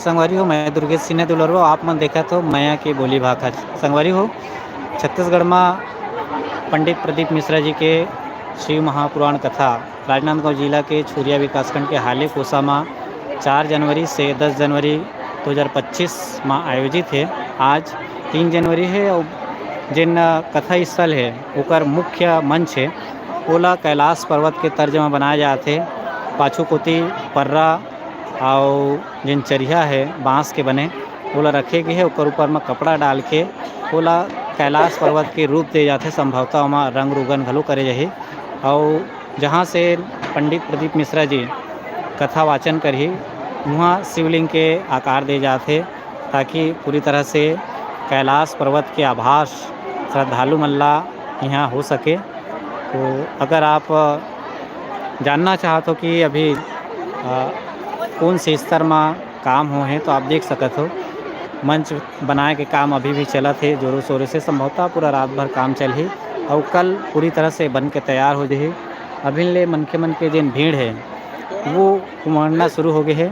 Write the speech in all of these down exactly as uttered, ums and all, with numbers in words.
संगवारी हो, मैं दुर्गेश सिन्हा दुलरवा, आप मन देखत हो मया के बोली भाखा। संगवारी हो, छत्तीसगढ़ मा पंडित प्रदीप मिश्रा जी के शिव महापुराण कथा राजनांदगांव जिला के छुरिया विकासखंड के हाले कोसा मा चार जनवरी से दस जनवरी दो हज़ार पच्चीस मा आयोजित हे। आज तीन जनवरी हे अउ जेन कथा स्थल हे ओकर मुख्य मंच हे, ओला कैलाश पर्वत के तर्ज मा बनाए जात हे। पाछू कोती पर्रा अउ जेन चरिहा हे बांस के बने, ओला रखे गे हे, ओकर ऊपर म कपड़ा डाल के ओला कैलाश पर्वत के रूप दे जाथे। संभवतः ओमा रंग रोगन घलो करे जाही। अउ जहाँ से पंडित प्रदीप मिश्रा जी कथा वाचन करही, उहाँ शिवलिंग के आकार दे जाथे, ताकि पूरी तरह से कैलाश पर्वत के आभास श्रद्धालु मन ला यहाँ हो सके। तो अगर आप जानना चाहत हो कि अभी, अ, कौन से स्तर मा काम होहे, तो आप देख सकत हो, मंच बनाए के काम अभी भी चलत हे जोरों शोरों से। संभवतः पूरा रात भर काम चलही अउ कल पूरी तरह से बन के तैयार हो जही। अभी ले मनखे मन के जेन भीड़ हे, वो उमड़ना शुरू हो गए हे।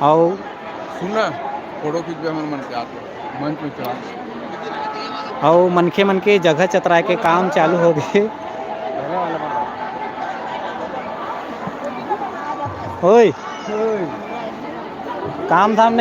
अउ सुना, फोटो खींचबे हमन मन के आके मंच में चढ़ा। अउ मनखे मन के जगह चतराए के काम चालू हो गए। ओए, काम धाम नहीं।